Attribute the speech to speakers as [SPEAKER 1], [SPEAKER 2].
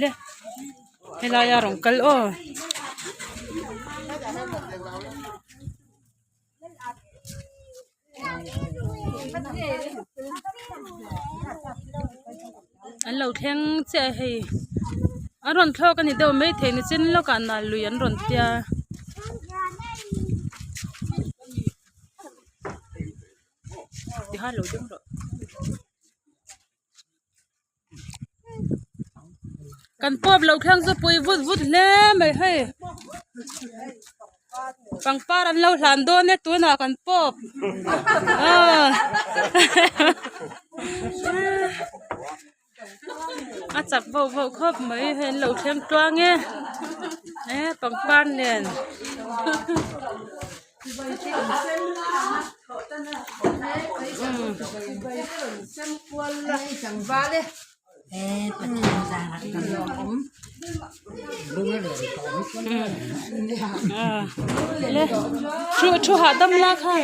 [SPEAKER 1] Le helai a rawn kal aw. An lo thleng chiah a hei an rawn thlawk a ni deuh maithei nichin lawkah nal lui an rawn tia. Tikhan lo ding rawh. Kan pawp lo thleng chu pui vut vut hle mai hei pangpar an lo hlan dawn e tunah kan pawp aw a chak voh voh khawp mai hei an lo thleng tluang e e pangpar nen. Thu thu hahdam la kha.